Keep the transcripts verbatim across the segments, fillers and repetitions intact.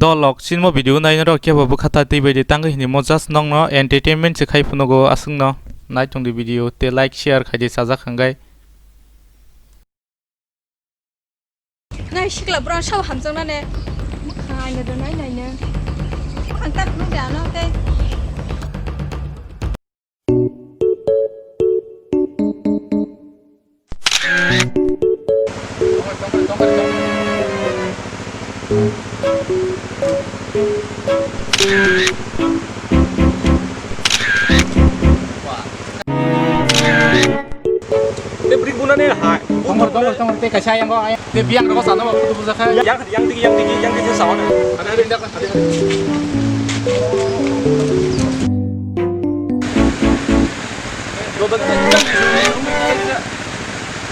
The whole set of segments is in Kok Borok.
Dolok, chini mo video naina rok kebo bwkha ta twi bai di, tangwi hini mo just nokno entertainment se khai phunukgo, aswkno nai tong di video tei like share khai di, chajak hwnkhe. Nai sikla bwrang sabo hamjaknani. Mwkhang aina do nai naino. Mwkhang ta phunuk de ano tei. Tei bwrwi bunani hai. Tongor, tongor, tongor, tei kaisa ayang o, ayang. Tei biyang rogo sana ba, kutu bujakha. Yang, yang digi, yang digi, yang digi sao na. Ada, ada, ada, ada. Roda, yang digi.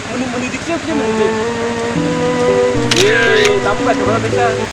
Mani, mani dikse, mani dikse. Eh, tamu ka, coba dikse.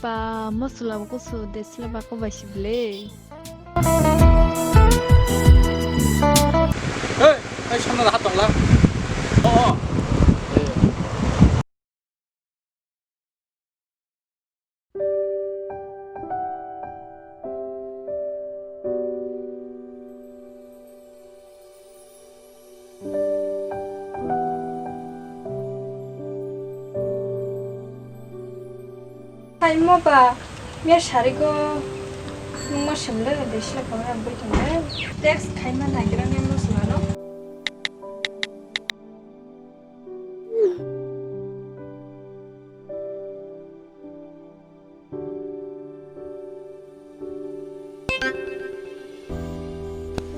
Ba, masala bo kusu desla ba ko bai si ble. Hey, hey, samna da hat tongla. Oh, oh. Hai mo ba, miya sari go nungma semle de sila kamera bui tongde. Text khaima nagira ne mo sila no.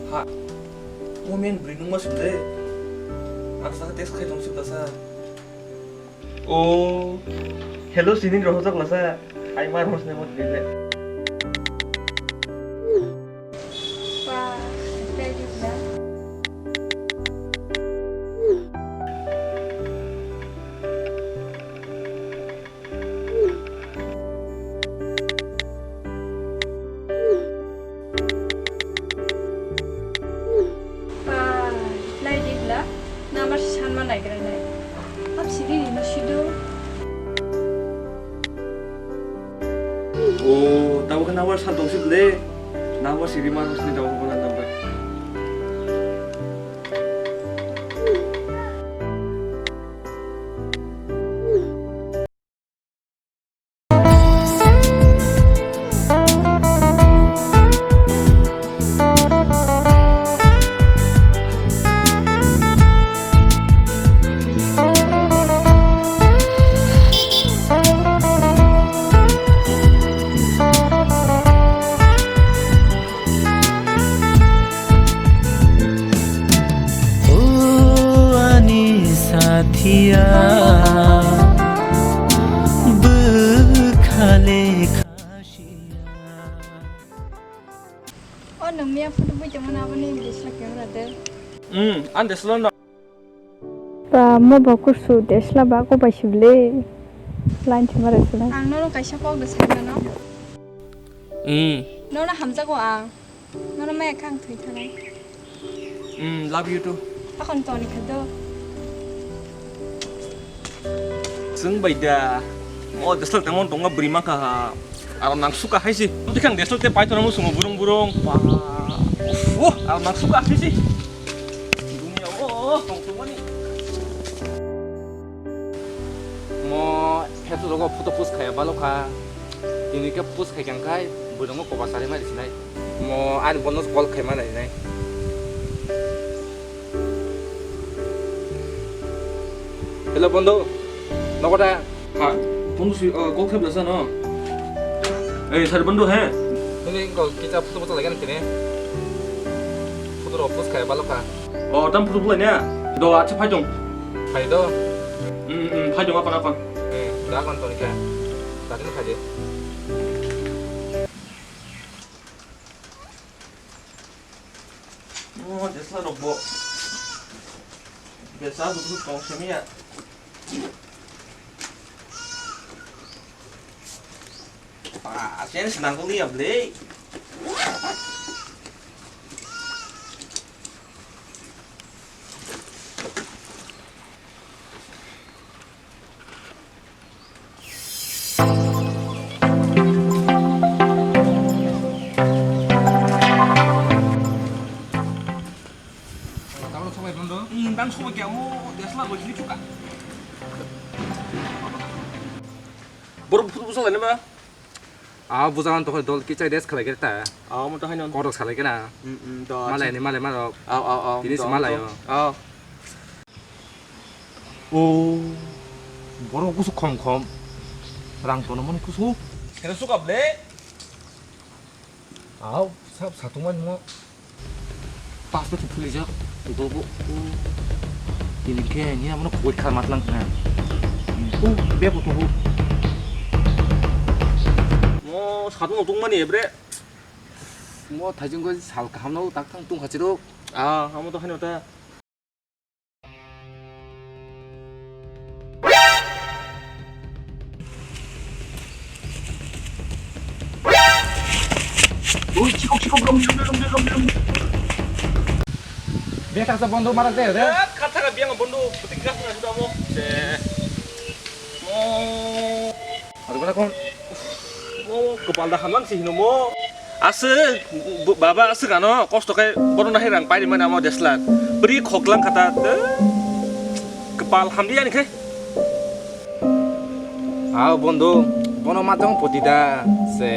Ha, mo men bri nungma sumde. Ang sa text khai tong sibla sa. O, hello, sining rohojak lasa. Ai mar hosne mo dile. Ba, thank you, sir. Ba, nai di bla, number sanma naigra nai. Hap siri ni no sido. O, tabo khe number san tong sibole. Number siri mar hosni tabo khe bola number. O ani sathiya, bwkha lekha siya. O nung miya photo bui tongmani aboni desla camera de. Hmm, an desla no. Ba, mo ba kursu desla ba ko bai sibole. Line thima rw swnai. Ang nono kaisa kok de sai mano. Hmm. Nono hamjago ang. Nono maya kha ang thwi thanai. Hmm, love you too. Akon toni kha do. Chwng bai da. Mo desla tangmon tongma bwrwi mankha ha. Aro nang suka hai si. Tei khang desla te paithor mo sungo burung burung. Pa. Uff, aro nang suka hai si. Dunia o tong tongmani. Mo hetu rogo photo post khaya balo kha. Tini khe post khai kang khai, bwrwngno koba sari ma risinai. Mo ani bono call khai ma nai nai. Hello, bondo. Nogo da? Ha, bondo si, uh, call khai blasa no? Eh, sir, bondo, he? Nini call kita photo photo lagi nih. Photo ro post khai balo kha. Oh, tam photo photo nya? Do, acha phai dong. Phai do? Hmm, hmm, phai dong, apa, apa? Eh, da kon to ni kha. Da kon phai de. Oh, D S L R rok bo. Besa duk duk tong simi ya. Pa, sen senang ko liya ble. Tamo sobai bondo? Hmm, tamo sobai kya mo, D S L R bai sini chuka. Borok buphuru bwsa lainai ma? Ah, bwsa ang tokhe dol kichai des khlai khe ta. Ah, mo to haino. Korok salai khe na. Hmm, hmm, do, malai acha. Ni malai ma rok. Aw, aw, aw. Tini do, se malai do. Aw. O, borok kusu khom khom. Rang tono mani kusu. Kena suka ble. Aw, sab satung mani mo. Pas bwtwi phwlijak, dobo, o. Tini khe ni amo khogwi kha matlang kha. O, bebo tongo. Mo satung tongmani ebre. Mo thaijwng goi sal kaham no tak thang tong khachiro. Ah, amo to haino ta. Ui, chikok, chikok, rom, rom, rom. Bia kasa bondo marak de, de. Eh, kata ka biang bondo, putih gas na sudah mo. Se. Oh. Aduh, mana kon? Mo, kepal dah hamlang sih, no mo. Aswk, bo-, baba aswk ano kosto khe bono nahai rang pairi mani amo D S L R. Bwrwi khoklang kha ta, tei kwpal hamdi ani khe. Aw bondo, bono ma tong poti da se.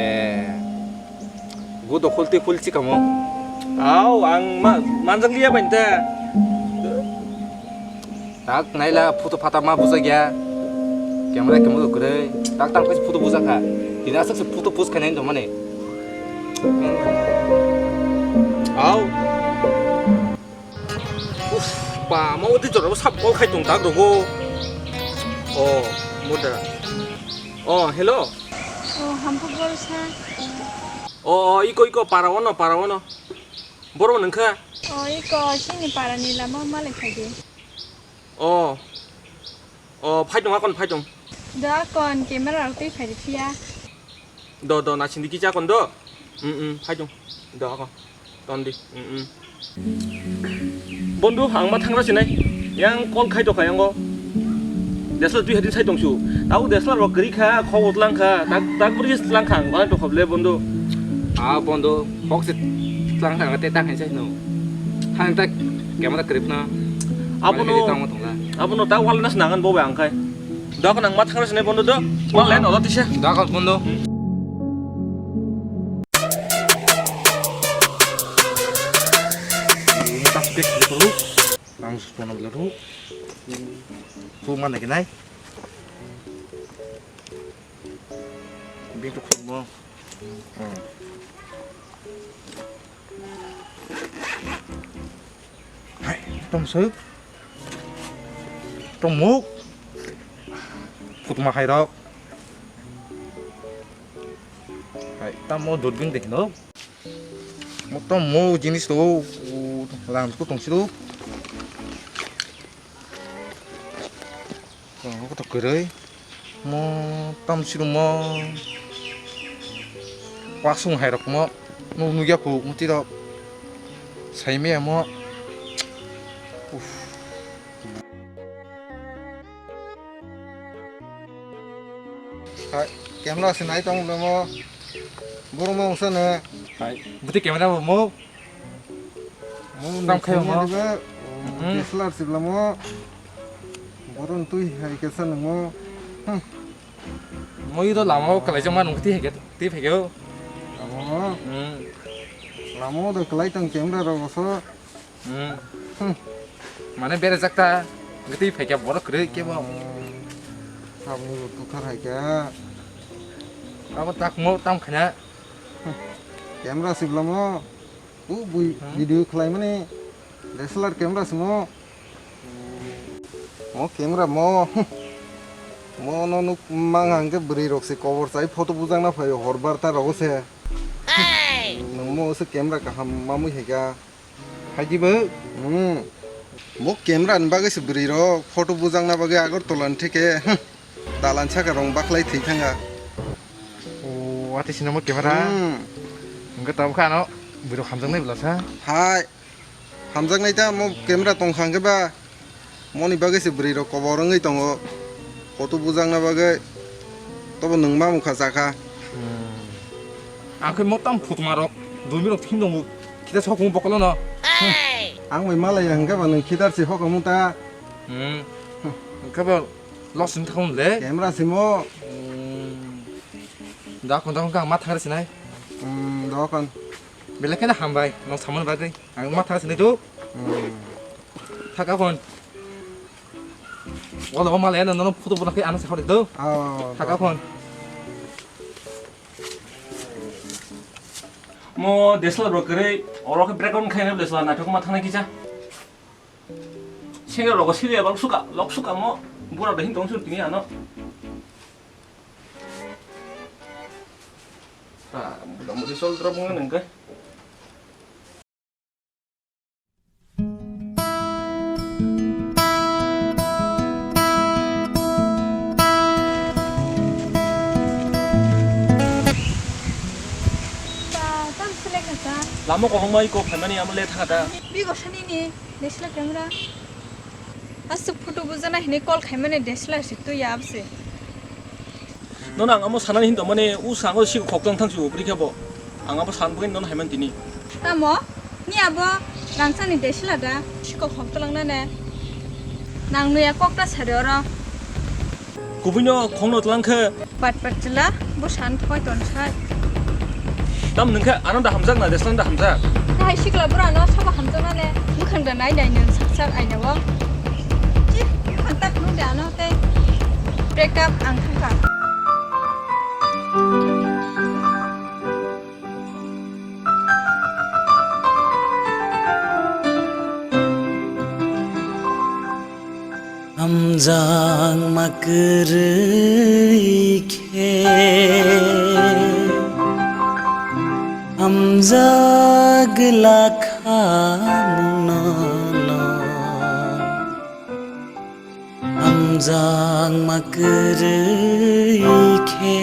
Gu dokhol tei khol chikamo. Aw, ang ma-, manjak liya bai ta. Tak naila photo phata ma bujak ya. Camera kemo kwrwi. Tak tak khe photo bujak kha. Tini aswk se photo post khainai tongmani. Au. Uf, pa, ma udi jora sab call khai tong tak rogo. Oh, moda. Oh, hello. Oh, hampuk bol sa. Oh, oh, iko, iko, para ono, para ono. Boro nengkha. Oh, iko, sini para ni lama malai khai di. Oh. Oh, phai tong, akon phai tong. Do akon camera rok twi phai di phiya. Do, do, na sindi kicha akon do. Mm, mm, phai tong. Do akon. Ton di. Mm, mm. Bondu, ang ma thangra sinai. Yang call khai tokha yango. D S L R twi hadin sai tong su. Tau D S L R rok kwrwi kha, khobor tlang kha. Tak, tak bwrwi tlang kha ang, bana tokha ble bondu. Ah, bondu, kok se tlang kha, te tak hai sai no. Hang tak camera kwrwi phna. Abono, tang ma tongla. Abono ta wal nas nangan bo ang khai. Dok nang ma thangra sene bondo do. Wal len olo tise. Dok bondo. Ini tas pek dulu. Nang supono dulu. Tu mana kenai? Bing tu khum mo. Hmm. Hai, tong suk. Tong muk. Putma hai rok. Hai, tamo dot bing de no. Mo tong mo jinis to, lang ko tong suk. Tong ko to kwrwi. Mo tam sirung mo. Wasung hai rok mo. Nuk nukya pu muti rok. Sai me mo. Uf. Hai, camera se nai tong mo. Boro mo usa ne. Hai, buti camera mo. Mo tang khai mo. Diba, hmm. D S L R sibla mo. Boron tui hai kesa nung mo. Hmm. Mo iro lama o kalai jama nung ti hai ke, ti hai ke o. Lama o. Hmm. Lama o do kalai tang camera ro boso. Hmm. Hmm. Mane bere jakta. Gati phai ke borok kwrwi ke bo. Sabni bo tuthar hai ke. Abo tak mo tam khanya. Hmm. Camera sibla mo. U bui hmm? Video khlai mani D S L R camera simo. Mo camera mo. Mo no nuk mang hang ke bwrwi rok se kobor chai photo bujang na phai hor barta rogo se. Hey! Nung mo se camera kaham mamui hai ka. Phaidi bo. Hmm. Bo camera ni bagwi se bwrwi rok photo bujakna bagwi Agartala ni theke, hmm, dalan saka rong baklai thwi thanga. O, ati sinamo camera. Hmm. Hwnkhe tabukha ano bwrwi hamjaknai bwlasa. Hai. Hamjaknai ta mo camera tongkha hwnkhe ba. Moni bagwi se bwrwi rok kobor wngwi tongo. Photo bujakna bagwi. Tobo nwng ma mukha chakha. Hmm. Ang khe mo tam phutma rok, dumi rok thim tongo. Kita sok mung bokolo no. Ang bai malaya hwnkhe ba nwng khitar se hoko mung ta. Hmm. Hwnkhe ba loss wng thangmung le. Camera simo. Hmm. Da kon da kon ka ma thang sinai. Hmm, da kon. Belai kheno hambai, nwng samani bagwi. Ang ma thang sinai tu. Hmm. Thaka kon. Wala o malaya no, no photo bona khe ano sa hori do. Oh, thaka kon. Mo D S L R rok kwrwi, oro khe background khaina bwle sala naithok ma thangna kisa. Senior rogo senior lok suka, lok suka mo, bura de hin tong sur tini ano. Ta, muda mudi sol drop ngan nengke. Ba, tam selek kha ta. Lama kolong mai ko phaimani amo le thanga ta. Bi gosani ni, D S L R camera. Aswk photo bujana hinwi call khaimani D S L R se twi ya abse. Nono ang amo sanani hin tongmani, u sango sik khok tong thang si ubri khe bo. Ang abo san bugin nono haiman tini. Tamo? Ni abo rangchakni D S L R da? Sik khok tolong nane. Nang nuya kok ta sari oro. Kubuino khongno tlang khe. Pat pat chila, bo san thoi ton sai. Tam nung khe ano da hamjak na, D S L R da hamjak. Nahai sikla bura no sabo hamjak nane. Mukhang da nai nai nung sak sak aina o. Chi, mukhang tak nung da ano tei. Break up ang thangkha. Hamjakma kwrwi khe hamjak glak kha munono. Hamjakma kwrwi khe